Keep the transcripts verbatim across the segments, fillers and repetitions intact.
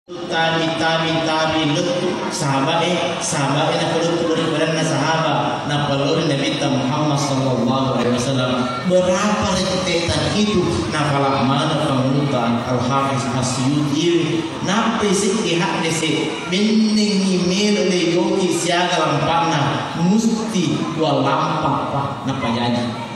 Tabi, tabi, tabi, lettu sahabae, sahabae napalettu ri badanna sahaba, napalori Nabitta Muhammad sallallahu alaihi wasallam. Berapa rente takitu, napala mana panguluta Al-Hafiz As-Suyuti. Nappai seddi haddese, bennengngi melo le yoki siaga lampana, musti dua lampa pa napajaji.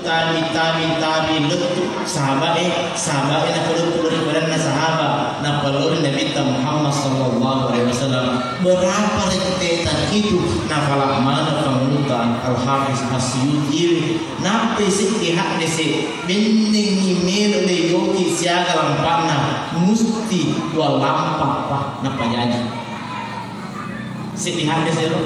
Tabi, tabi, tabi, lettu sahabae, sahabae napalettu ri badanna sahaba, napalori Nabitta Muhammad sallallahu alaihi wasallam. Berapa rente takitu, napala mana panguluta Al-Hafiz As-Suyuti. Nappai seddi haddese, bennengngi melo le yoki siaga lampana, musti dua lampa pa napajaji. Seddi haddese lo.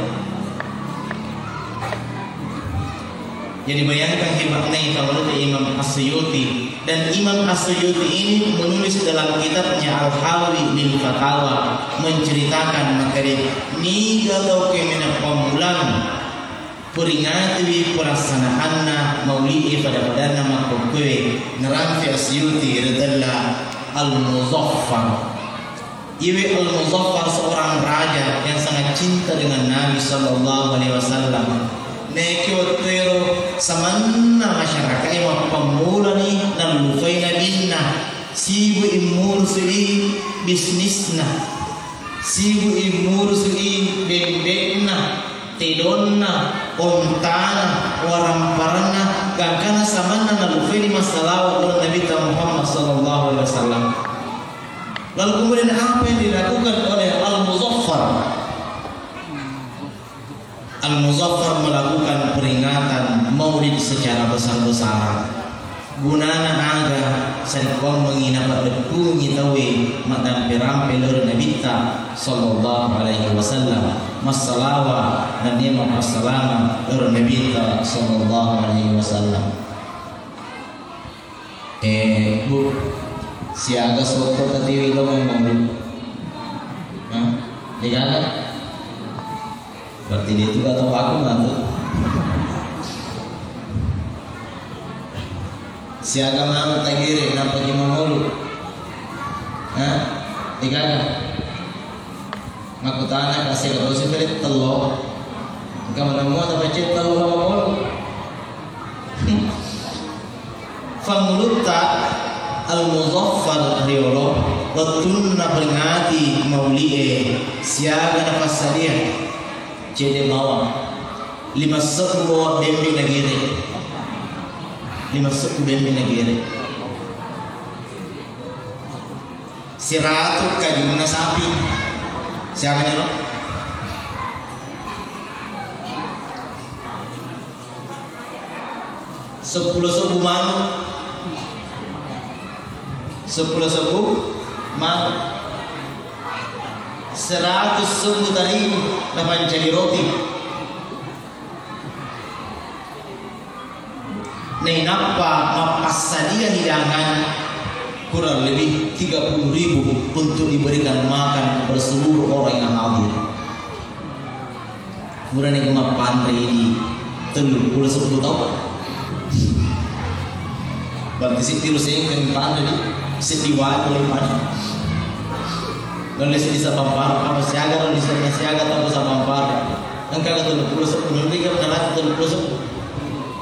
Jadi bayangkan hebatnya panguluta Imam As-Suyuti. Dan Imam As-Suyuti ini menulis dalam kitabnya Al-Hawi lil Fatawa, menceritakan materi niga tau kemena pammulang peringatiwi pelaksanaanna mauli'e pada-padanna makkokkoe. Narampe Asyuti radalla Al-Muzaffar. Iwe Al-Muzaffar seorang raja yang sangat cinta dengan Nabi sallallahu alaihi wasallam. Naiki wettuero samanna masyarakae mappammulani nallufai nabinna, sibui murusu'i bisnisna, sibui murusu'i bembe'na, tedonna, ontana, waramparanna, gangkana samanna nalufai ni massalawa ri Nabitta Muhammad sallallahu alaihi wasallam. Lalu kemudian apa yang dilakukan oleh Al-Muzaffar? Al-Muzaffar melakukan peringatan Maulid secara besar-besaran. Gunana aga? Sarekkuammengngi napaddeppungi tauwe maddampe-rampe lao ri Nabitta sallallahu alaihi wasallam, massalawa nennia mappassalama lao ri Nabitta sallallahu alaihi wasallam. Eh, Bu, siaga sokko tatiwi lo memang, Bu? Hah? Degaga? Berarti dia itu gak tahu aku nggak tuh. Siaga manuk tagere, nappa ki mangolu. Hah? Degaga? Makkutana ka siaga tosi tadi tello. Engka mana mua tapacet tello sama mangolu. Fangulutta Al-Muzaffar riolo, wettunna peringati mauli'e, siaga napassadia cede bawang lima sebbu bawang bembe nagere, lima sebbu bembe nagere, siratu kajunna sapi, siaga niro? Seppulo sebbu manuk. Seppulo sebbu manuk. Seratus sebbu tarigu napancari roti. Nainappa mappassadia hidangan kurang lebih tiga puluh ribu untuk diberikan makan kepada seluruh orang yang hadir. Purani mappanre idi telluppulo sebbu tau. Berarti seddi lo sengkeng panre di seddi walu lo panre. Lalu seddi sapampar, apa siaga, lalu seddi siaga tau sapampar. Engka telluppulo sebbu, nanti kan nanti telluppulo sebbu.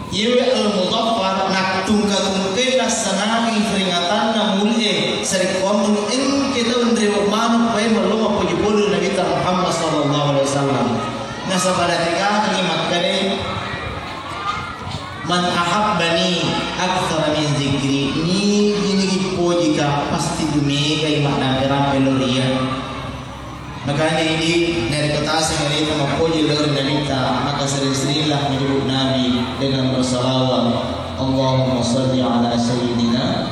Iyewe Al-Muzaffar nattungka-tungkai lassanangi peringatanna mulie sarekkuammengngi engke tau nrewe manuk pae mello mappoji pole ri Nabitta Muhammad sallallahu alaihi wasallam. Nasaba nategakangngi makkeda, "Man ahabbani aktsara min dzikri," nigi-nigi pojika pasti dumegai maddampe-rampe lo ri iyya. Makanya ini dari kota Singarita mappoji lori Nabitta, maka sering-seringlah menyebut Nabi dengan bersalawat. Allahumma salli ala Sayyidina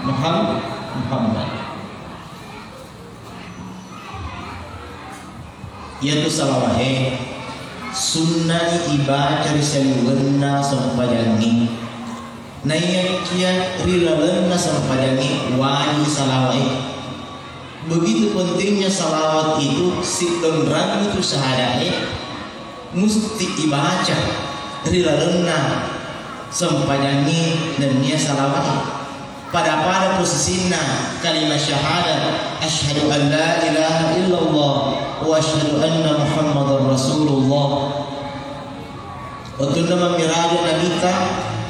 Muhammad, Muhammad. Iyatu salawae sunnani ibaca ri saliwenna sempajangnge. Naiyakkiya ri lalenna sempajangnge wajib salawae. Begitu pentingnya salawat itu, siddonrang itu syahadae musti ibaca ri lalenna sempajangnge nennia salawat. Pada-pada posisinna kalimat syahadat, asyhadu an la ilaha illallah wa asyhadu anna Muhammadar Rasulullah. Wettunna mammiraja Nabitta,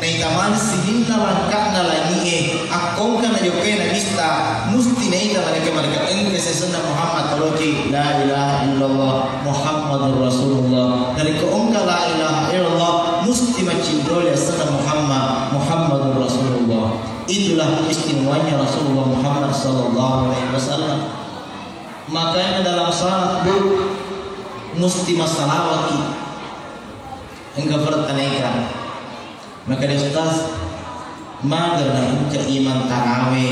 naita maneng sininna langka'na langi'e, akkongka najokkai Nabista, musti naita malaika-malaika engka asenna Muhammad, toloki la ilaha illallah Muhammadur Rasulullah. Narekko engka la ilaha illallah, musti macinroli asenna Muhammad, Muhammadur Rasulullah. Itulah istimewanya Rasulullah Muhammad sallallahu alaihi wasallam. Makanya dalam salat, Bu, musti massalawatki. Engka pertanyaan. Makkeda, "Ustaz, mager na engka imang tarawe,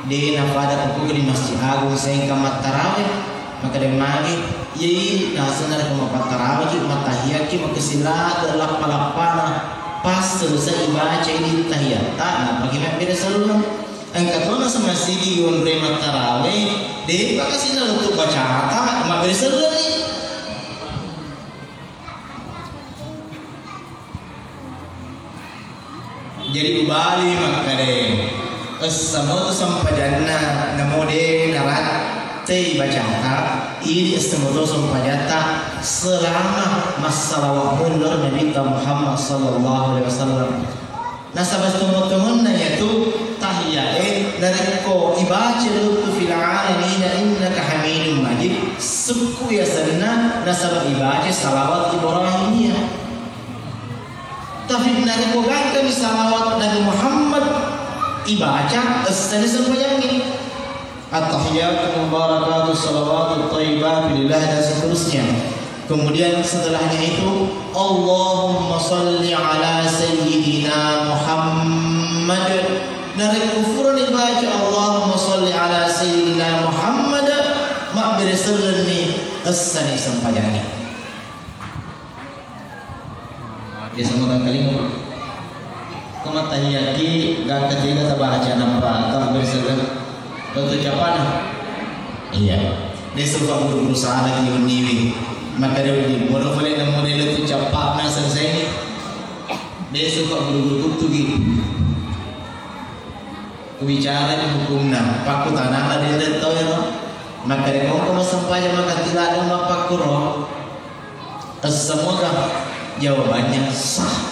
de napada kukuku di Masjid Agung sengka mattarawe." Makkeda, "Magi, iya idi nasenna ko mappattaraweki, mattahiyaki, makkasilaga lappa-lappana, pas selesai ibaca idi tahiyatta, napaki mabbere selleng." Engka tona semasigi onre mattarawe, de pakasina lettu bacata, mabbere selleng ni. Jadi ubali makkeda, essa moto sempajanna namo de narattei bacata, idi essa moto sempajatta selama massalawa mundur Nabitta Muhammad sallallahu alaihi wasallam. Nasaba tommo-tommonna iyatu tahiyae narekko ibaca luttu fil alamina innaka hamidum majid, sukku yasenna nasaba ibaca salawat Ibrahimiyah. Tapi narekko gangkami salawat Nabi Muhammad ibaca, essani sempajangnge. At-tahiyatu mubarakatu salawatu thayyibatu lillah dan seterusnya. Kemudian setelahnya itu, Allahumma salli ala sayyidina Muhammad. Narekko furani baca Allahumma salli ala sayyidina Muhammad, mabbere sellenni, essani sempajangnge. Biasa makan kalimau. Ko mattahiyaki, gangka tiga tabaca, nappa tabbere selleng. Tentu capana. Iya. Desu pak guru-guru salah ki wenniwi. Maka dia uji. Bodoh boleh nemu dia tu capak na selesai ni. Desu pak guru-guru kutu ki. Kubicara di hukumna. Pakku tanah ada dia tahu ya no. Maka dia kau kau sempajang maka tidak ada mapakkuro. Semoga jawabannya sah.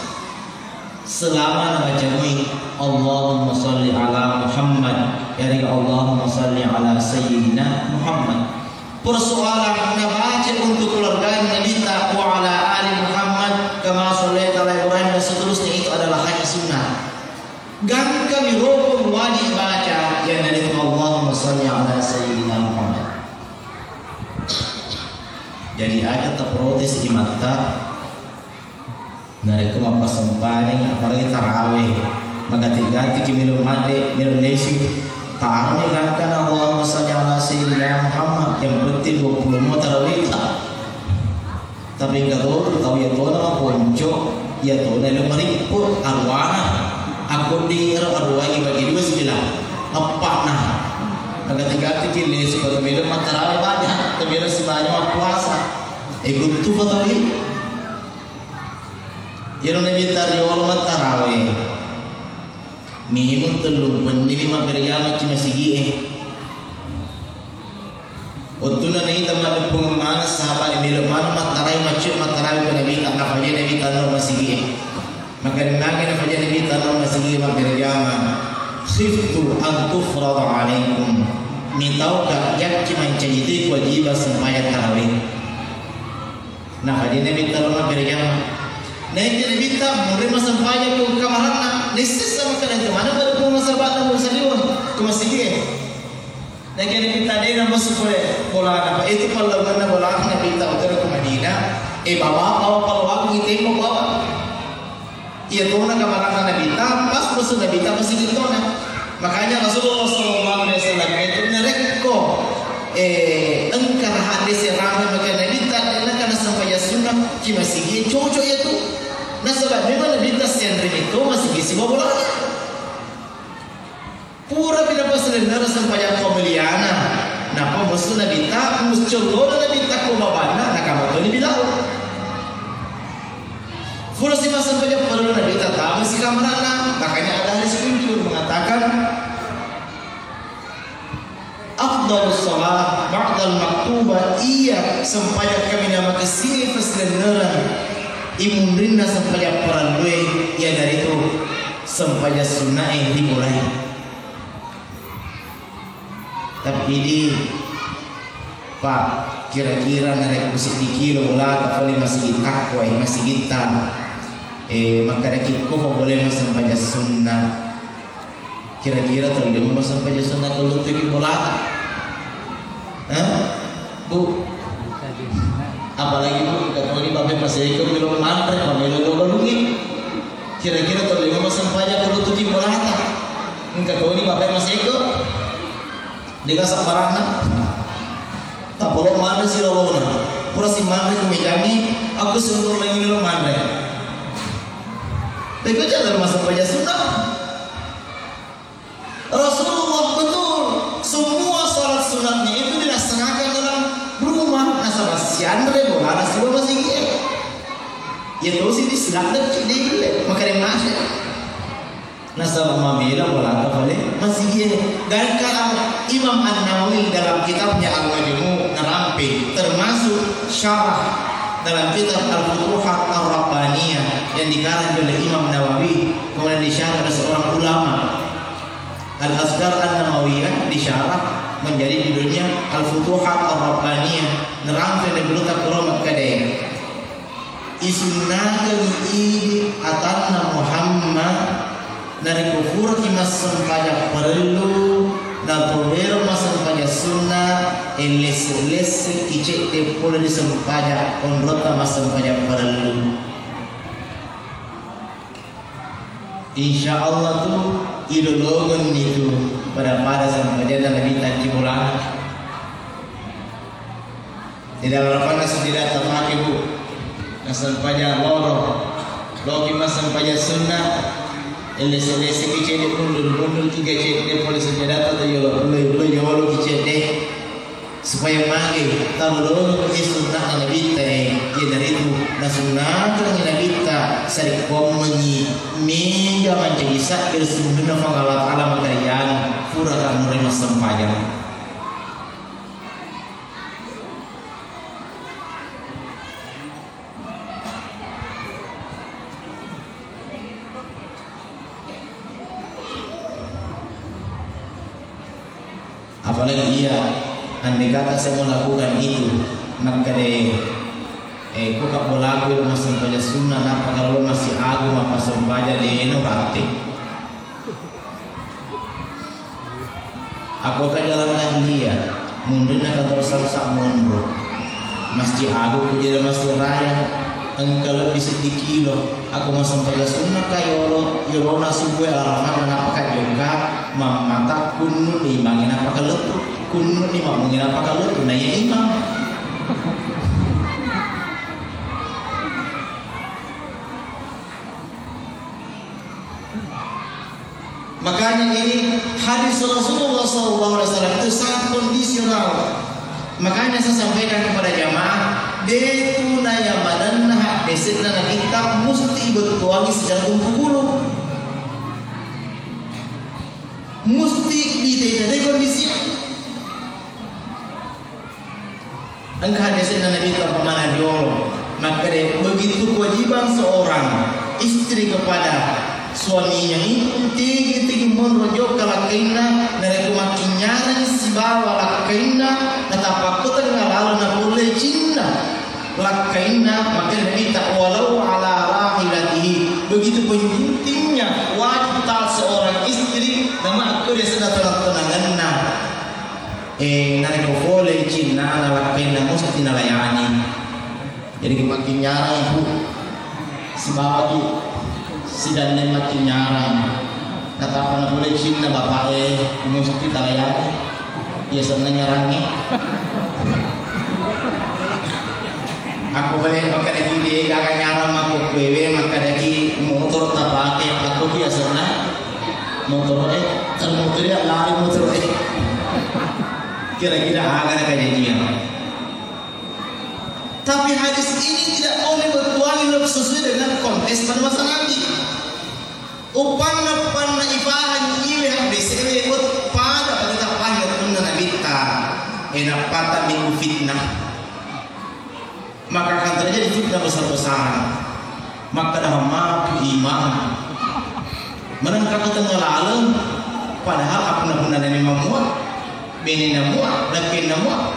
Selama nabacamui Allahumma salli ala Muhammad, yari Allahumma salli ala Sayyidina Muhammad. Persoalan nabaca untuk keluarga Nabi ta wa ala ali Muhammad kama sallaita ala Ibrahim dan seterusnya itu adalah hanya sunnah. Gangkami rokon wajib baca yang dari Allahumma salli ala Sayyidina Muhammad. Jadi aja taprotes imatta narekko mappasempadeng, apalagi taraweh, magati-gati ki melo madde, melo lesu, taroni gangkana Allahumma salli ala sayyidina Muhammad, yang penting dua puluh mo tarawihta. Tapi engka to tau iya tona maponco, iya tona elo marippu aruwana, akkodding ero aruwangi bagi dua sibilang, eppa'na. Agati-gati ki lesu ko temelo mattarawe banyak, temelo sibanyak mappuasa. E guttu fatawi. Iyaro nabitta riolo mattarawe. Minung tellung wenni ni mabberjama ci masigi'e. Wettunna naita maddeppungeng maneng sahabat e, melo maneng mattarai, maccio mattarai ko Nabitta, nafaja Nabitta no masigi'e. Makkeda magi nafaja Nabitta no masigi'e mabberjama, khiftu an tufrada alaikum. Mitauka yakki mancaji te kewajiban sembahyang tarawih. Nafaja Nabitta lo mabberjama. Naiki Nabitta munri massempajang ko kamaranna, naissessa makkeda engka maneng maddeppungeng sahabatna ko saliweng ko masigi'e. Naiki Nabitta de namessu pole bolana, apa itu pallawanna bolana Nabitta utara ko Madinah. E baba, baba pallawangi tembok baba. Iya tona kamaranna Nabitta, pas messu Nabitta masigi tona. Makanya Rasulullah sallallahu alaihi wasallam itu narekko, eh, engka hadis yang ramai maka Nabitta, narekko nassempajang sunnah ki masigi, cocok ya tu. Nasaba memang Nabitta senri itu masigi sibawa bolana. Purapi napassalennareng sempajang qabliyana, Nabitta, muccollona Nabitta ko babanna, nakamo toni bilau. Pura si massempajang parellu Nabitta tama si kamarana, makanya ada hadis kunjur mengatakan, "Afdhalus shalah ba'dal maktubah," iya sempajang kaminang makessing pasilennerengnge imunrinna sempajang parellue, iyanaritu sempajang sunnae ri bolae. Tapi idi, Pak, kira-kira narekko siddi kilo bolata pole masigitta, ko e masigitta, eh, makkedaki ko boleh massempajang sunna. Kira-kira tolimo massempajang sunna ko luttuki bolata? Hah? Bu? Apalagi, Bu, engka toni bapak maseko melo manre, melo lo balungi. Kira-kira tolimo massempajang ko luttuki bolata? Engka toni bapak maseko? Dega sabbaranna. Tapolo manre silolona. Pura si manre ku mejangi, aku sentuh lagi lo manre. Bego jalan massempajang sunna. Rasulullah betul, semua salat sunatnya itu dilaksanakan dalam rumah. Nasaba sianre bolana sibawa masigi. Ya terus ini silat dan cedele, makanya masuk. Nasaba mamela bolata pale masigi. Gangka Imam An-Nawawi dalam kitabnya Al-Majmu' narampe, termasuk syarah dalam kitab Al-Futuhat Ar-Rabbaniyah yang dikarang oleh Imam Nawawi, kemudian disyarah oleh seorang ulama. Al-Azkar An-Nawawiyah disyarah menjadi judulnya Al-Futuhat Ar-Rabbaniyah. Nerangkan di buku Takuro Makkadai. Isunnakeng idi atanna Muhammad, narekko puraki massempajang parellu, natowero massempajang sunna, ellesse-lesse ki cedde pole ri sempajang onrotta massempajang parellu. Insya Allah tu ilolongenni tu pada-pada sempajanna Nabitta ki bolana. Tidak harapanna sujudata pake, Bu. Nassempajang loro. Loki massempajang sunna. Ellese-lese ki cedde, mundur-mundur tiga cedde pole sujudata tu yolo, yolo, yolo ki cedde. Supaya magi talolongeng sunnana Nabitta e, iyanaritu nasunnakengngi Nabitta sarekkuammengngi mega mancaji sabbere sunnana Puang Allah Taala makariyang pura tanure massempajang. Apalagi iya, andai kata saya melakukan itu, makkeda, eh, ko kabbolaku ilo massempajang sunna, nappa kalau masih aku mappasempajang, de' na uratte. Aku ka jalan ahliya, munrinna kantor samsa monro. Masjid Agung ku jadi Masjid Raya, engka lebbi seddi kilo. Aku massempajang sunna ka yolo, yolona subuh alarama, nappa ka jokka, mammata kunnu ni mangi nappa ka lettu, kunnu ni mammungi nappa ka lettu, na iya imang. Makanya ini hadis Rasulullah sallallahu alaihi wasallam itu sangat kondisional. Makanya saya sampaikan kepada jamaah, de' tu nayamanenna haddese'na Nabitta musti ibettuangi secara tumpukulu. Musti dite-, dite kondisi. Engka hadisna Nabi, umpamana jolo, makkeda, begitu kewajiban seorang istri kepada suaminya itu, tigi-tigi monro jokka lakkainna, narekko makkinnyarang sibawa lakkainna, natappakkoteng lalo napolle cinna lakkainna, makkeda Nabitta, "Walau ala rahilatihi." Begitu pentingnya wajib taat seorang istri, namakko dia sedang tenang-tenanganna. Eh, narekko pole cinnana lakkainna musti nalayani. Jadi, ko makkinnyarang, Bu, sibawaki sidanne makkinnyarang. Natappa na pole cinna bapa'e musti talayani. Iya senna nyarangnge. Aku boleh makkadaki de' gaga nyarang makkukkuewe, makkadaki motor tapake, aku ki asenna motor e, termotor ya lari motor e. Kira-kira aga na kejadian. Tapi hadis ini tidak boleh bertuani sesuai dengan konteks pada masa Nabi. Upanna-panna ipahangi iwe hadis ewe pada pada tapahi tunna Nabitta. Enak patah minggu fitnah. Maka akan terjadi fitnah besar-besaran. Makkeda hamatu imang. Menengka ku tengah laleng, padahal apa na punna nami mamua, bene namua, dakke namua.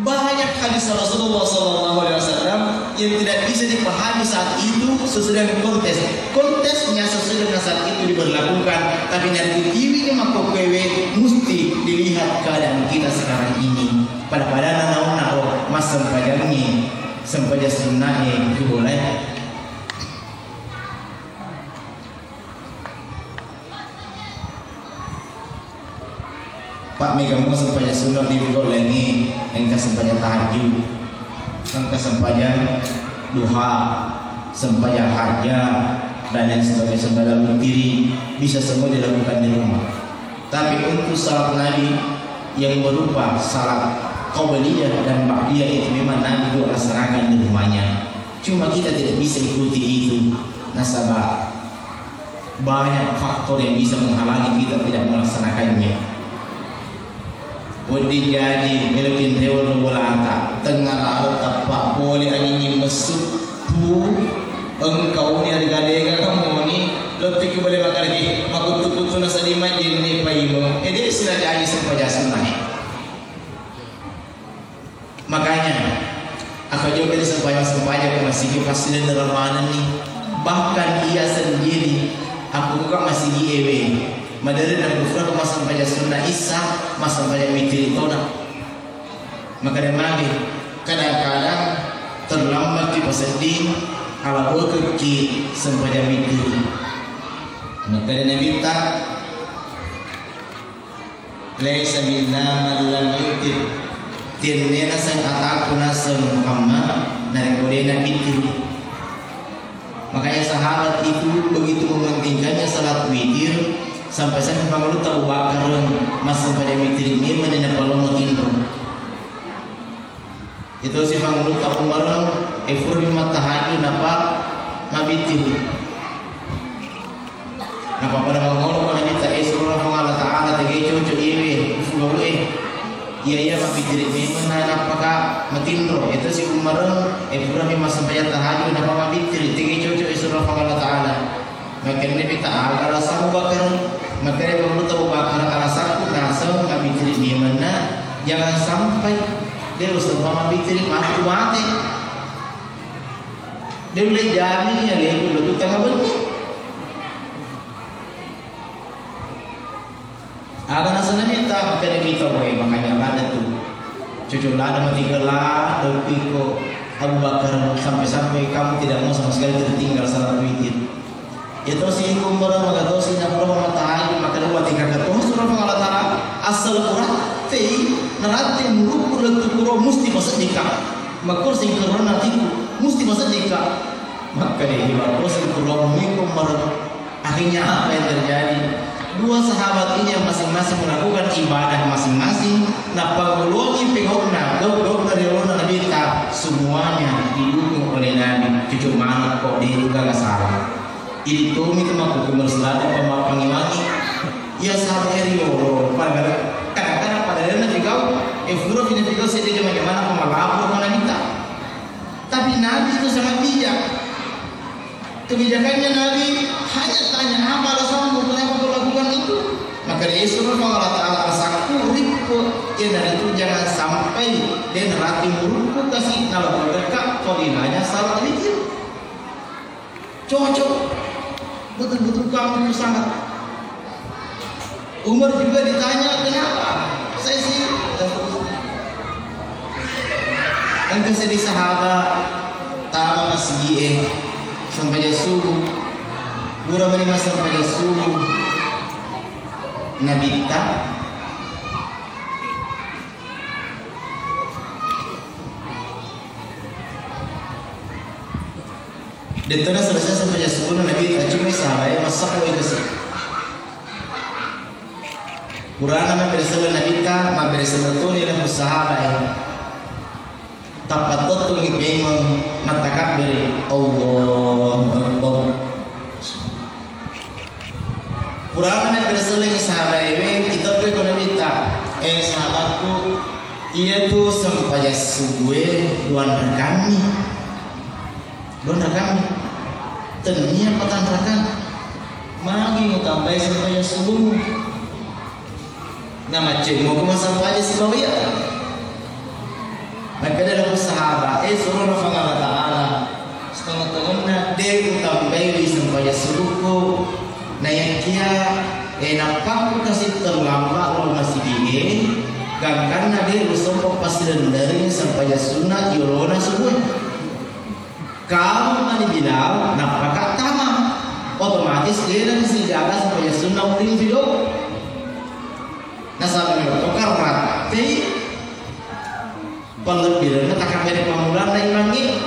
Banyak hadis Rasulullah sallallahu alaihi wasallam yang tidak bisa dipahami saat itu sesuai dengan konteks. Konteksnya sesuai dengan saat itu diberlakukan, tapi nanti tiwi ini makkokewe mesti dilihat keadaan kita sekarang ini. Pada-pada nauna ro massempajang ini, sempajang sunnah ini boleh. Pak, mega mo sempajang sunat di Bogor lengi, engka sempajang tahajud, engka sempajang duha, sempajang hajat, dan lain sebagainya, sempajang witir, bisa semua dilakukan di rumah. Tapi untuk salat Nabi yang berupa salat qabliyah dan ba'diyah itu memang Nabi juga laksanakan di rumahnya. Cuma kita tidak bisa ikuti itu, nasaba banyak faktor yang bisa menghalangi kita tidak melaksanakannya. Wedding jaji melo tinrewe ro bolata, tengnga lalo tappa pole anging messu, tu engka uni adega-dega kemmoni, lottiki bale makaraki, makuttu-kuttu nasaddi majjenne paimo. Ede sila jaji sempajang sunna. Makanya, aku juga di sempajang-sempajang ke masigi pasti dan manenni. Bahkan ia sendiri, aku buka masigi ewe. Madari dan kufra ke massempajang sunna isa, massempajang witir tona. Maka dia magi, kadang-kadang terlambat di pasedding, ala bokekki sempajang witir. Maka dia Nabi tak Laisa minna man lam yutir. Tiennena sang ataku naseng Muhammad narekko dena witir. Makanya sahabat itu begitu mementingkannya salat witir sampai-sampai Pangulutta Abu Bakar massempajang witir memang dena palomo tinro. Itu si Pangulutta Umar, e, furami mattahajud napa mabittiri. Napa pada mangolo ko Nabitta, e, surona Puang Allah Ta'ala tege cocok iyewe, ufugawe. Iya, iya, mabittiri memang na nappaka matinro. Itu si Umar, e, furami massempajang tahajud napa mabittiri, tege cocok e surona Puang Allah Ta'ala. Makkedani Nabitta, aga alasanmu Bakar? Makkedani Pangulutta Abu Bakar, alasanku naseng mabittiri memenna, jangan sampai de usempang mabittiri matu mate. De ulle jamini aleku lettu tengnga benni. Aga naseng Nabitta, makkeda Nabitta, woi, makanya lada tu. Cucu lada mati gela, dopiko Abu Bakar, sampai-sampai kamu tidak mau sama sekali tertinggal salat witir. Iya tosi iko Umar, maga tosi na pura matahari, makkeda wati kaka tosi surona Puang Allah Ta'ala, asal pura tei, narati murukku lettu kuro musti paseddika. Makkur singkurona tiku, musti paseddika. Makkeda iya, makkur singkurona miko Umar. Akhirnya apa yang terjadi? Dua sahabat ini yang masing-masing melakukan ibadah masing-masing, napaggolongi pengokna, gau-gauna riolona Nabitta, semuanya didukung oleh Nabi. Cucu maneng ko, de tu gaga salah. Idi tomi tu makkukkue selatan pemappangi-mangi. Iya sahabat e riolo, pada kadang-kadang pada dena pigau, e fura pina pigau sedde jama-jamana pemalapu ko Nabitta. Tapi Nabi itu sangat bijak. Kebijakannya Nabi hanya tanya, "Apa alasanmu kenapa kau lakukan itu?" Maka dia suruh Allah Ta'ala, alasanku rikko, iyanaritu jangan sampai de narati murukku kasi nalakukan fadilahnya salat witir. Cocok. Betul-betul kamu itu sangat Umar juga ditanya, "Kenapa?" Saya sih, engka seddi sahabat tama masigi e, sempajang subuh. Pura mani massempajang subuh, Nabitta De'tona selesai sempajang subuhna Nabitta, cuma sahabae massappo i kasi. Purana mabbere selleng Nabitta, mabbere selleng toni laku sahabae. Tappa tottungi paimeng mattakabbere, Allahu Akbar. Purana mabbere sellengi sahabaewe, itoppe ko Nabitta, eh, sahabatku, iyatu sempajang subuhe duanrekammi. Duanrekammi. Tennia patanrakang. Magi mutambai sempajang subuhmu? Namaccemmoko massempajang sibawa iya. Makkeda laku sahabae, surona Puang Allah Ta'ala, setonget-tongetna de utambaiwi sempajang subuhku. Naiyakkiya, eh, nappakku kasi terlambat lao masigie, gangkanna de usempeng passidennerengi sempajang sunna yolona subuh. Kamu mani bilang, nappaka tama. Otomatis de nasigaga sempajang sunna wedding video. Nasaba meloto karrattei pallebbirenna takabbere pammulanna imangnge.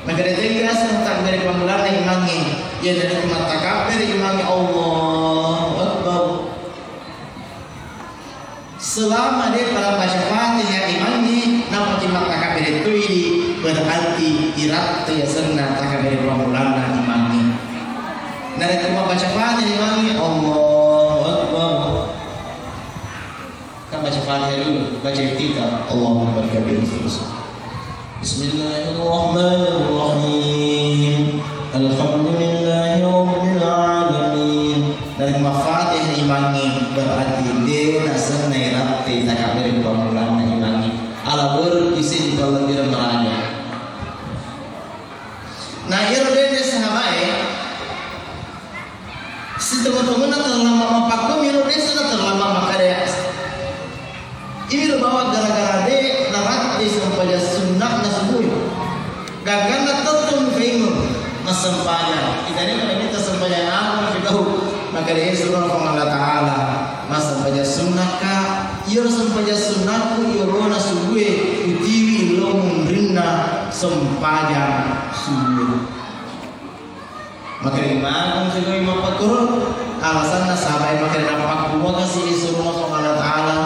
Makkeda tega seng takabbere pammulanna imangnge. Iyanaritu mattakabbere imangnge, Allahu Akbar. Selama de pada baca Fatihah imangnge, napaki mattakabbere toidi, berarti iratte yasenna takabbere pammulanna imangnge. Narekko mabbaca Fatihah imangnge, Allahu Akbar. Kan baca Fatihah dulu, baca iftitah, Allahu Akbar kabir, seterusnya. Bismillahirrahmanirrahim. Alhamdulillahi rabbil alamin. Dari mafatih imangnge berarti de nasenna iratte takabbere pammulanna imangnge. Ala baru isi di pallebbirenna maraja. Nah, iyaro de sahabae, sitongeng-tongenna terlambat mappakkomi ro desa na terlambat makkada. Imi ro bawang gara-gara de naratte sempajang sunna'na subuh. Gangkanna tettong paimeng massempajang. Kita ini pada minta sempajang apa kita tahu. Maka dia suruh Puang Allah Ta'ala massempajang sunna'ka. Iyaro sempajang sunna'ku iyarona subuh utiwi lo munrinna sempajang subuh. Makkeda mageng sibawa mappakkoro, alasanna sahabae makkeda nappakkumoga si surona Puang Allah Ta'ala.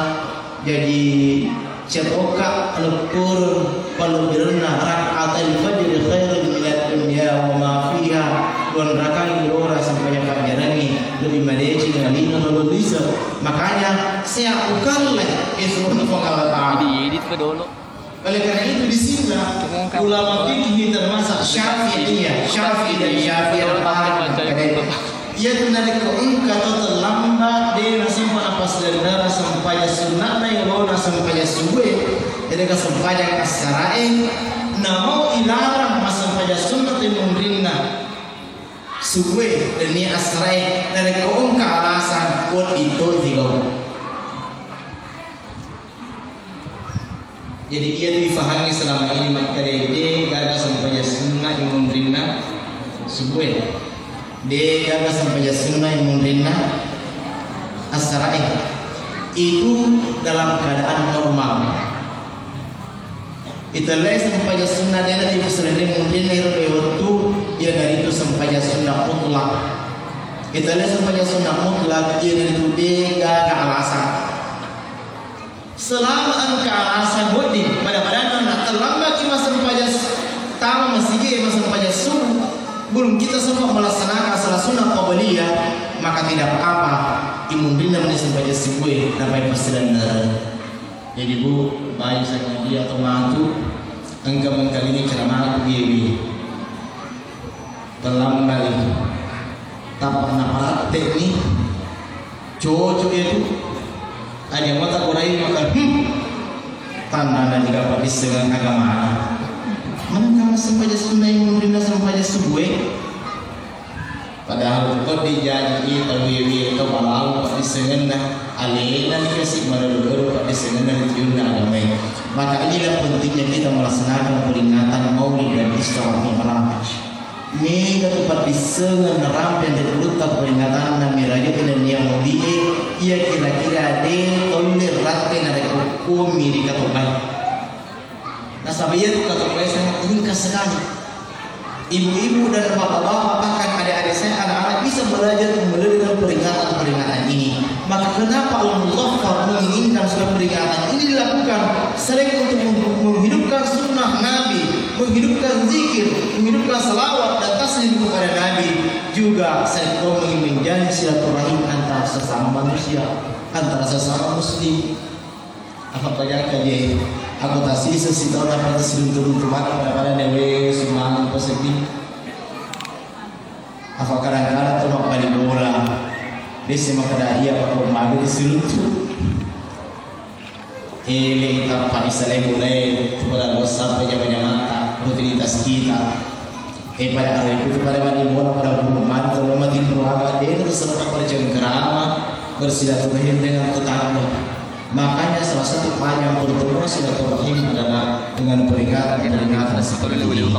Jadi cetoka leppureng pallebbirenna rakaatal fajri khairun minad dunya wa ma fiha. Duanrakang lora sempajang fajjarangnge lebih madeceng alina lolo lise. Makanya saya ukalle e surona Puang Allah Ta'ala. Edit, edit ke dulu. Oleh karena itu, di sinilah ulama fikih termasuk Syafi'iyah, Syafi'i dan Syafi'i al-Fuqaha. Iya tu narekko engka to terlambat, de nasempa napasdendara sempajang sunna'na, yolona sempajang subuh, jadi ka sempajang assarae, namo ilarang massempajang sunnah te munrinna subuh dan ni assarae, narekko engka alasan, wedding to digau. Jadi, iya tu ifahangi selama ini makkeda de gaga sempajang sunnah imunrinna subuh. De gaga sempajang sunnah imunrinna assarae. Itu dalam keadaan normal. Itellai sempajang sunnah de na dipaserre munrinna iro dua wettu, iyanaritu sempajang sunnah mutlak. Itellai sempajang sunnah mutlak, iyanaritu de gaga alasan. Selama engka alasan wedding, pada-padanna na terlambat ki massempajang s-, tama masigi massempajang subuh, belum kita sempat melaksanakan salat sunnah qabliyah, maka tidak apa-apa, imunrinna mani sempajang subuh, napai passidanna. Jadi, Bu, bayu sangadinna to matu, engka mengkalingai ceramaku iyewe. Terlambat itu. Tappa naparatte'ni, cocok itu. Aja mata kurai maka, hmm. Tandana jika paddissengeng agama. Mana kamu sempajang sunnah yang munrinna sempajang subuh, eh? Padahal ko dijaji tau wiwi to malalu paddissengenna, alena dikasi malolo-lolo paddissengenna ri tiunna agamae. Maka inilah pentingnya kita melaksanakan peringatan Maulid dan Isra Mi'raj. Mega tu paddissengeng narampeng ri ulutta peringatanna Mi'raj nennia Maulid e, iya kira-kira de tolle ratte narekko komi ri katobae. Nasaba iyatu katobae sangat ringkas sekali. Ibu-ibu dan bapak-bapak, bahkan adik-adik saya, anak-anak bisa belajar melalui peringatan-peringatan ini. Maka kenapa Al-Muzaffar menginginkan supaya peringatan ini dilakukan? Selain untuk menghidupkan sunnah Nabi, menghidupkan zikir, menghidupkan salawat dan taslim kepada Nabi, juga selain menjadi silaturahim antara sesama manusia, antara sesama muslim. Apa pajaka je, aku tasisa sitaung apa tasiruntu-runtu mata pada-pada newe sumang pasedding. Apa kadang-kadang tu mabbali bola. Desi makkada iya apa kau magi tasiruntu. Ele tappa isalai mulai kepada WhatsApp jama-jamata rutinitas kita. Eh, pada hari itu pada mani bola pada guru mani kalau mati keluarga dia itu sempat bercengkerama, bersilaturahim dengan tetangga. Makanya salah satu panjang pertemuan silaturahim adalah dengan peringatan-peringatan seperti ini.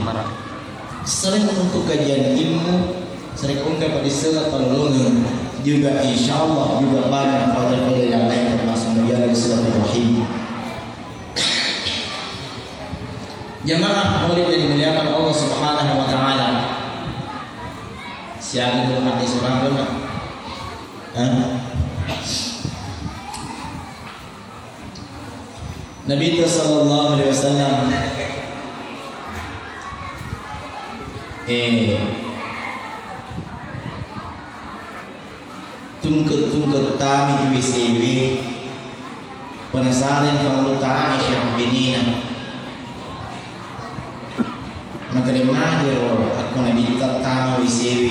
Sering untuk kajian ilmu, sering ungkai pada istilah perlolongan juga, insya Allah juga banyak pada-pada yang lain termasuk menjalin silaturahim. Jamaah maulid yang dimuliakan Allah Subhanahu wa Ta'ala. Siaga dulu mati seorang dulu. Hah? Nabi sallallahu alaihi wasallam, eh, tungke-tungke tami di W C W. Penasaran Panguluta Aisyah binina. Makkeda, "Magero akko Nabitta tama W C W,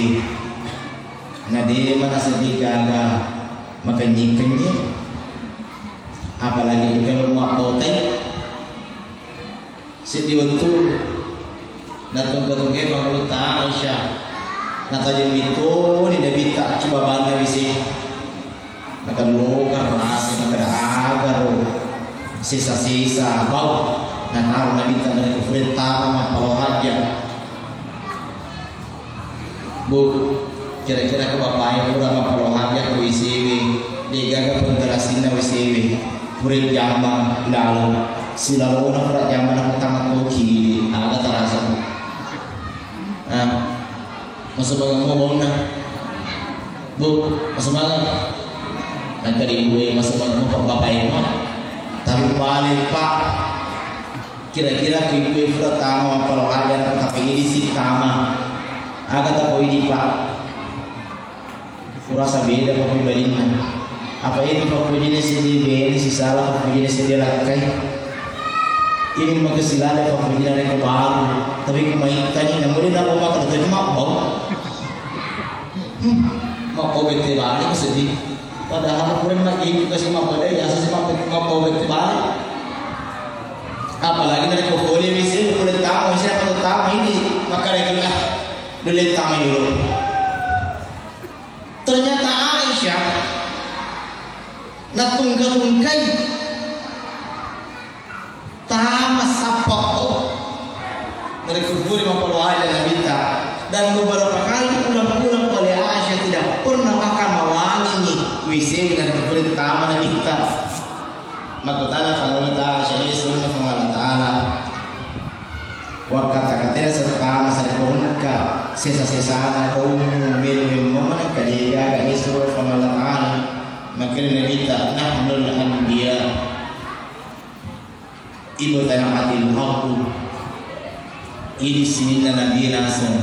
na de mana seddi gaga makennying-kennying, apalagi engka lo mabbotai." Seddi wettu natungke-tungke Panguluta Aisyah, natajeng mitoni Nabitta accu babanna W C. Nakelloka rase, makkeda, "Agaro sesa-sesa bau." Nataro Nabitta narekko fure tama mappalo hajja. Bu, kira-kira ko bapae pura mappalo hajja ko W C W, degaga pengkerasinna W C W, pura jambang laleng, silalona pura jambang ko tama toki, aga tarasa, Bu? Ah, masubangeng mo baunna. Bu, masubangeng. Engka di ibu e masubangeng mo, Pak, bapak e mo. Tapi paling, Pak, kira-kira ko ibu e pura tama mappalo hajja, tapi idi si tama. Aga tapoidi, Pak? Kurasa beda pappebalinna. Apa itu pappujina seddi bene sisala pappujina seddi lakkai. Ini maka silada pappujina rekko baru. Tapi ko maittani namuli nako maka tetap mabbau. Hmm, mabbau bette bale seddi. Padahal pura magi itu kasi mabbau dai, asa si mabbau, mabbau bette bale. Apalagi narekko pole W C, pole tama, W C apa tama ini, maka lagi ah, dole tama dulu. Ternyata Aisyah natungka-tungkai tama sappa o. Narekko pura mappalo hajja Nabitta, dan beberapa kali pulang-pulang oleh Aisyah tidak pernah akan mawangi W C narekko pura tama Nabitta. Makkutana Panguluta Aisyah, Yesu Puang Allah Ta'ala. Wakkata-katana serta masarikorengka sesa-sesana kaummu melo-melo manengka degaga Yesu Puang Allah Ta'ala. Makkeda Nabitta, "Nahnul anbiya." Ibtala'atil ardu. Idi sininna nabi naseng.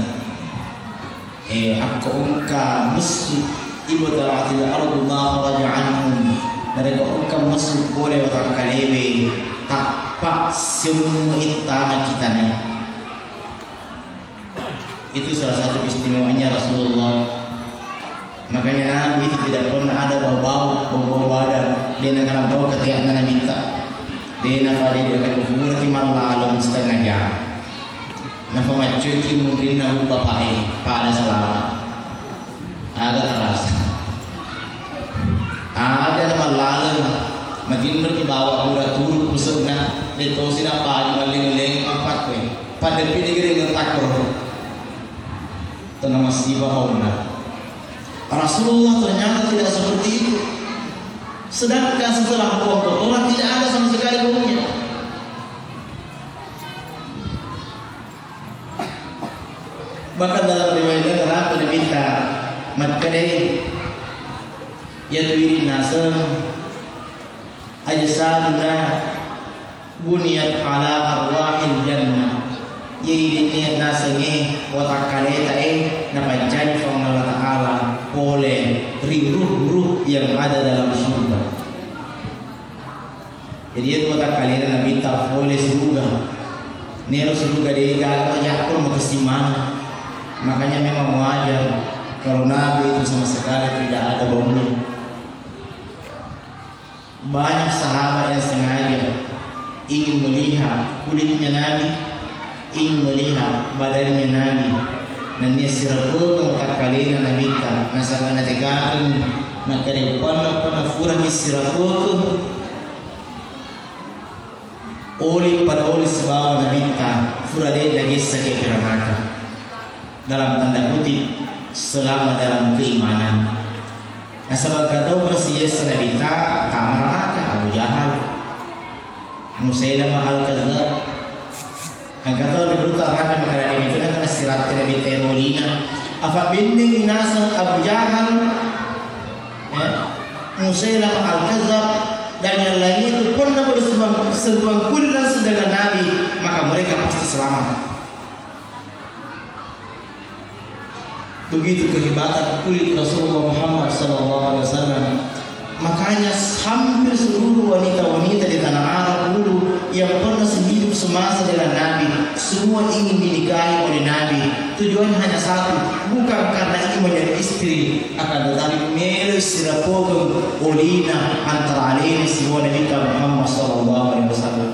Eh, akko engka messu, ibtala'atil ardu ma kharaja anhum. Narekko engka messu pole watakkalewe, tappa semmu ittana kitana. Itu salah satu istimewanya Rasulullah. Makanya Nabi itu tidak pernah ada bau-bau, bau-bau badan. Dia nak kena bau ketiaknya Nabi tak. Dia nak pada dia akan berumur lima malam setengah jam. Nafamaccuiki munrinna bapa'e pada salama. Aga tarasa. Aga na mallaleng. Matinroki bawa pura turu pusekna. Detosi napagi malling-leng pappakkoe. Pada pidi gede ngetakro. Tena masiba baunna. Rasulullah ternyata tidak seperti itu. Sedangkan setelah buang kotoran tidak ada sama sekali baunya. Bahkan dalam riwayat lain, Nabitta makkedai, iyatu idi naseng ajsaduna buniyat ala arwahil jannah. Iye idi nasengnge watakkaleta e napancaji Puang Allah Ta'ala pole ri ruh-ruh yang ada dalam surga. Jadi, itu watakkalena Nabitta pole suruga. Nero suruga de gaga majakkul makessing maneng. Makanya memang wajar kalau Nabi itu sama sekali tidak ada baunya. Banyak sahabat yang sengaja ingin melihat kulitnya Nabi, ingin melihat badannya Nabi. Nennia sirapokeng takkalena Nabitta, nasaba natekakeng nakkeda panna-panna furani sirapokeng oli pada oli sibawa Nabitta, fura de nagessaki api neraka. Dalam tanda kutip, selama dalam keimanan. Nasaba engka tau masiyessa Nabitta tama neraka, Abu Jahal, Musailamah Al-Kadzdzab. Engka tau ri Bulu Tarrame makkeda, itu na kena siratte Nabitta ero olina. Afa bennengngi naseng Abu Jahal, eh, Musailamah Al-Kadzdzab, dan yang lainnya itu pernah bersentuhan, sentuhan kulit langsung dengan Nabi, maka mereka pasti selamat. Begitu kehebatan kulit Rasulullah Muhammad sallallahu alaihi wasallam. Makanya hampir seluruh wanita-wanita di tanah Arab dulu yang pernah sehidup semasa dengan Nabi, semua ingin dinikahi oleh Nabi. Tujuannya hanya satu, bukan karena ingin menjadi istri, akan tetapi melo sirapokeng olina antara alena sibawa Nabi Muhammad sallallahu alaihi wasallam.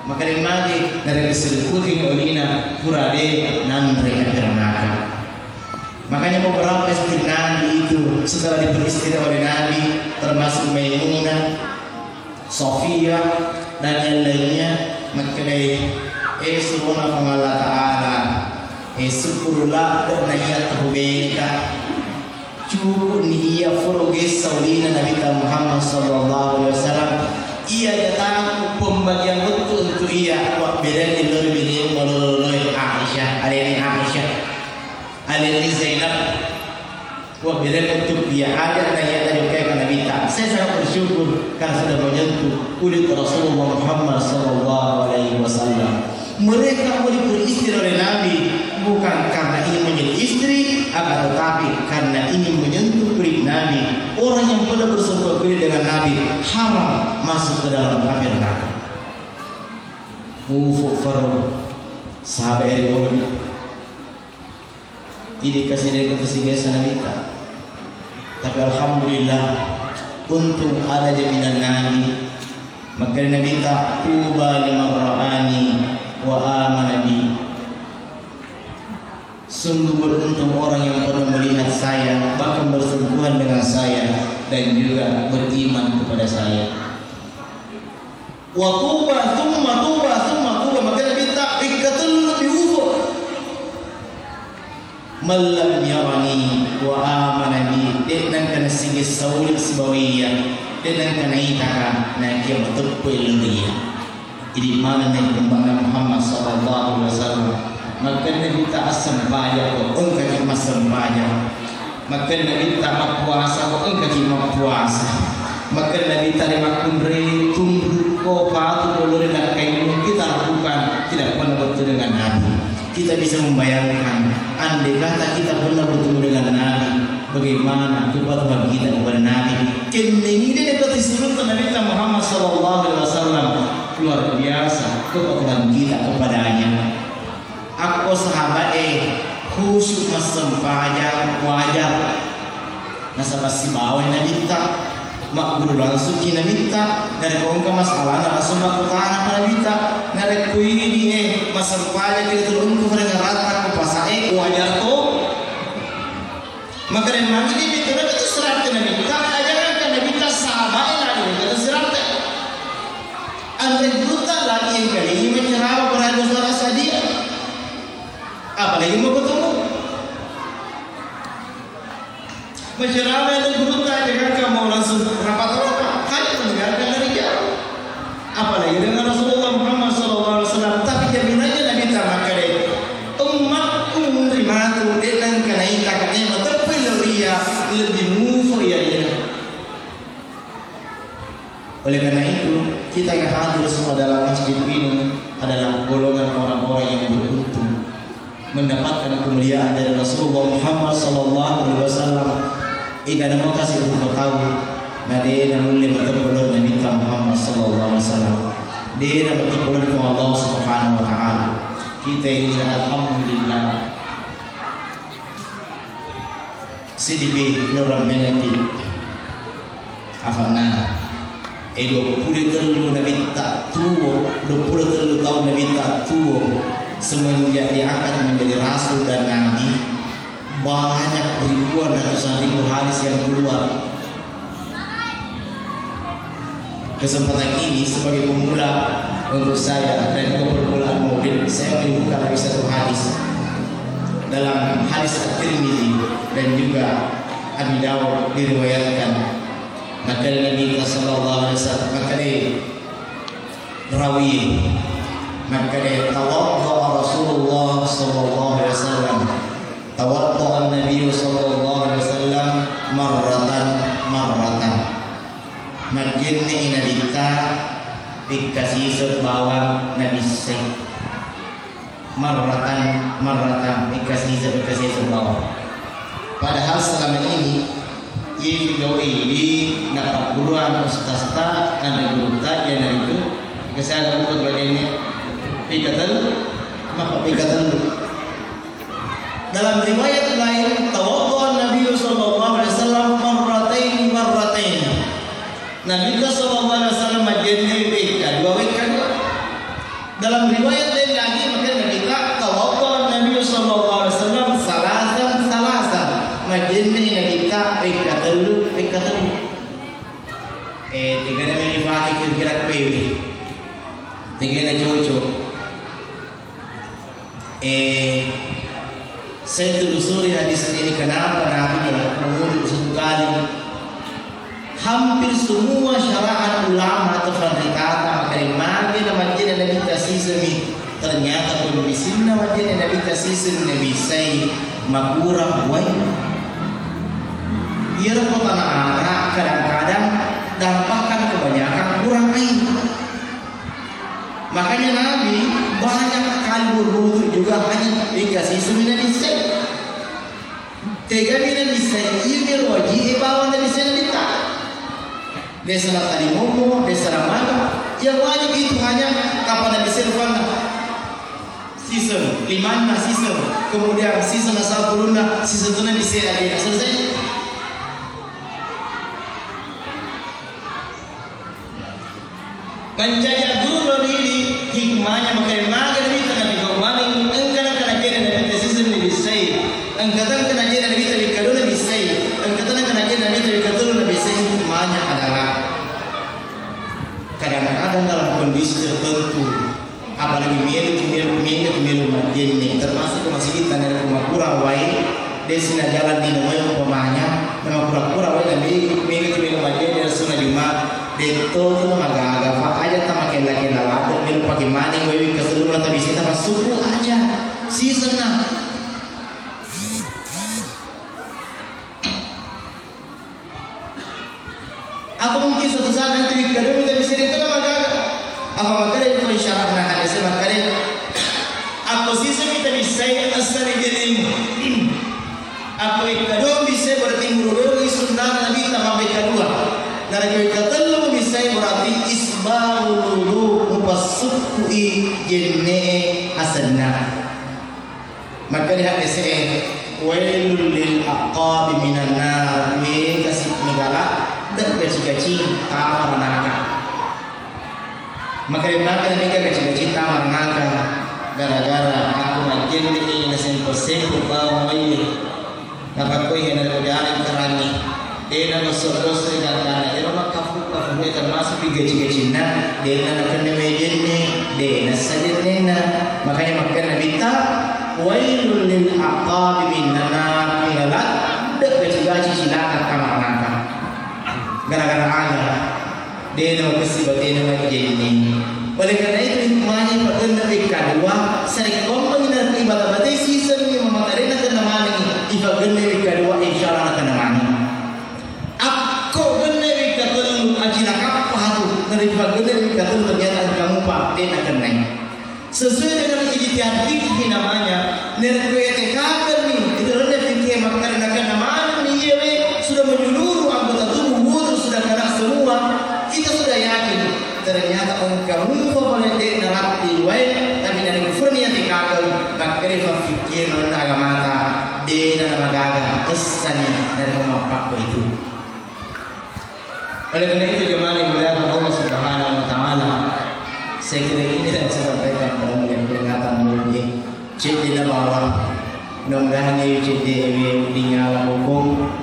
Makkeda magi narekko sirapokeng olina pura de nanre api neraka. Makanya beberapa istri Nabi itu setelah diperistri oleh Nabi, termasuk Maimunah, Sofia, dan yang lainnya, makkeda, eh, surona Puang Allah Ta'ala, eh, syukurlah, dan naiya tahu beta. Cukup ni iya furo gessa ulina Nabitta Muhammad sallallahu alaihi wasallam. Iya jataku pembagian wettu untuk iya, wa bereng lori bini maloloi Aisyah, aleni Aisyah. Aleni Zainab, wa bereng untuk dia ada na iya tadi kayak Nabitta. Saya sangat bersyukur karena sudah menyentuh kulit Rasulullah Muhammad sallallahu alaihi wasallam. Mereka boleh beristri oleh Nabi bukan karena ingin menjadi istri, akan tetapi karena ingin menyentuh kulit Nabi. Orang yang pernah bersentuhan kulit dengan Nabi haram masuk ke dalam api neraka. Ufu faru sahabat eri Idi kasi de kasi biasa Nabitta. Tapi alhamdulillah, untung ada jaminan Nabi. Makkeda Nabitta, "Tuba liman ra'ani wa amana bi." Sungguh beruntung orang yang pernah melihat saya, bahkan bersentuhan dengan saya, dan juga beriman kepada saya. Wa tuba, tsumma tuba, tsumma tuba. Makkeda Nabitta, wekka tellu mi ufu. "Man lam yarani wa amana bi," de nengka nasigessa uli sibawa iya, de nengka naitaka, naekia mateppe lao ri iya. Idi manenni ummana Muhammad sallallahu alaihi wasallam. Makkeda Nabitta, "Assempajang ko, engkaki massempajang." Makkeda Nabitta, "Mappuasa ko, engkaki mappuasa." Makkeda Nabitta, "Rimakkunrai tunru ko patu dolore nakkainmu, kita lakukan." Tidak pernah bertemu dengan Nabi. Kita bisa membayangkan, andai kata kita pernah bertemu dengan Nabi, bagaimana kepatuhan kita kepada Nabi? Kennengide dapat disurunkan Nabitta Muhammad sallallahu alaihi wasallam. Luar biasa kepatuhan kita kepadanya. Akko sahabat e khusyuk massempajang wajar. Nasaba sibawa Nabitta, magguru langsung ki Nabitta, narekko engka masalahna langsung makkutana ki Nabitta, narekko idi e massempajang ki turunku pada ngarata ko pasa e, wajar to. Makkeda magi di pitu Nabitta seratte Nabitta, ajarkan Nabitta sahabat e lagi Nabitta seratte. Anre gurutta lagi yang kali ini mencerama pada dosa sadia. Apalagi mau ketemu. Macerama itu gurutta, jangankan mau langsung rapat-rapat, hanya mendengarkan dari jauh. Apalagi dengan Rasulullah Muhammad sallallahu alaihi wasallam. Tapi jaminannya Nabitta makkeda, "Ummatku munri matu Oleh karena itu, kita yang hadir semua dalam masjid ini adalah golongan orang-orang yang beruntung mendapatkan kemuliaan dari Rasulullah Muhammad sallallahu alaihi wasallam. Ida namo kasih untuk tahu, na de na mulle matepelor Nabi Muhammad sallallahu alaihi wasallam. De na matepelor Allah Subhanahu wa Ta'ala. Kita ini alhamdulillah. Sidibi nurang meneti. Afana, eh, dua puluh tellu nabitta tuo, dua puluh tellu tahun nabitta tuo, semenjak diangkat menjadi rasul dan nabi, banyak ribuan, ratusan ribu hadis yang keluar. Kesempatan ini sebagai pemula untuk saya dan juga permulaan maulid, saya menyebutkan lagi satu hadis dalam hadis At-Tirmidzi dan juga Abi Dawud diriwayatkan. Makkeda Nabi sallallahu alaihi wasallam, makkeda rawi, makkeda tawadda Rasulullah sallallahu alaihi wasallam. Tawadda Nabi sallallahu alaihi wasallam marratan marratan. Majjenne Nabitta pekka siseng bawang nabissai. Marratan marratan, pekka siseng, pekka siseng bawang. Padahal selama ini, iye pigawai idi napagguruang ustazta, anre gurutta, iyanaritu, pekka siaga buka tu majjenne? Pekka tellu, mappa pekka tellu. Dalam riwayat lain, tawadda Nabi sallallahu alaihi wasallam marrataini marrataini. Nabi sallallahu alaihi wasallam majjenne wekka dua, wekka dua. Dalam riwayat lain lagi, makkeda Nabi, tawadda Nabi sallallahu alaihi wasallam salasan salasan. Majjenne Nabi wekka tellu, wekka tellu. Eh, tegana meni pake kira-kira kuewe. Tegana cocok. Eh, saya telusuri hadis ini, kenapa Nabi melakukan wudhu satu kali? Hampir semua syaraat ulama atau fardikata, makkeda magi na majjenne Nabitta siseng mi. Ternyata kondisinna majjenne Nabitta siseng nabissai makurang wai. Iyaro ko tana ara kadang-kadang dampakkan kebanyakan kurang air. Makanya Nabi banyak kali berwudu juga hanya tiga siseng Nabi se. Tegami Nabi se, iya wajib bawang Nabi se Nabi ta. Desa na tadi momo, desa na mana, yang wajib itu hanya kapan Nabi se rupanna. Siseng, limanna siseng, kemudian siseng na sapulunna, siseng tu Nabi se lagi selesai. Mancaji agguru lao ri idi, hikmahnya makkeda magi Nabitta nabissai, engka nengka najjenne Nabitta siseng nabissai, engka tengka najjenne Nabitta wekka dua nabissai, engka tengka najjenne Nabitta wekka tellu nabissai, hikmahnya adalah kadang-kadang dalam kondisi tertentu, apalagi melo ki melo, melo ki melo majjenne, termasuk ke masjid dan ada rumah kurang wae, desi na jalan di namanya umpamanya, nama kura-kura wae dan mega ki melo majjenne, sunna Jumat, detto tu magaga, fa aja ta makella-kella ladde, melo pake mani wae wekka tellu na tabisita massuku aja, siseng na. Atau mungkin suatu saat nanti wekka dua mi tabissai, itu kan maka apa makkeda itu isyarat na hadis makkeda aku siseng mi tabissai asari jelimu. Aku wekka dua bissai berarti murudori sunnah Nabi ta mabbekka dua. Narekko wekka tellu bissai berarti isbahul wudu, mupassukkui jenne asenna. Makkeda hadis e, wailul lil aqabi minan nar, mega si megala, de gaci-gaci tama ranaka. Makkeda maka mega gaci-gaci tama ranaka, gara-gara aku majjenne na sempel-sempel bawang wae. Napakkoi hena ro jalan kerangi. Dena dosso-dosso gangkana, ero makkafu-kafu, eh, termasuk di gaci-gacinna, dena nakenna mejenne, dena sajennenna. Makanya makkeda Nabitta, wailul lil aqabi minan nar, ladde gaci-gaci cilaka tama ranaka. Gara-gara aga, dena makessi batena majjenne. Oleh karena itu, hikmahnya pagenna wekka dua, sarekkoammengi narekko ibata-batai siseng mi mamakarenna kenna manengi, ipagenna wekka dua, insya Allah nakenna maneng. Akko genne wekka tellu, acilakappa tu. Naripagguna mi katu ternyata kamu pate nakennai. Sesuai dengan ijtihad fikih namanya, nerkuete kakermi, itu rende fikih makkarena kena mana mi yewe sudah menyeluruh anggota tubuh, wudhu sudah kena semua, kita sudah yakin. Ternyata engka mupa pole de narappi wae, tapi dari kufurnya tikakel, makkere fa fikir agamata, de na magaga, essani dari mappakko itu. Oleh karena itu, jemaah yang dimuliakan Allah Subhanahu wa Ta'ala, saya kira ini yang saya sampaikan pada peringatan maulid. Cedde na bawang, nonggahani cedde ewe dinyala hukum.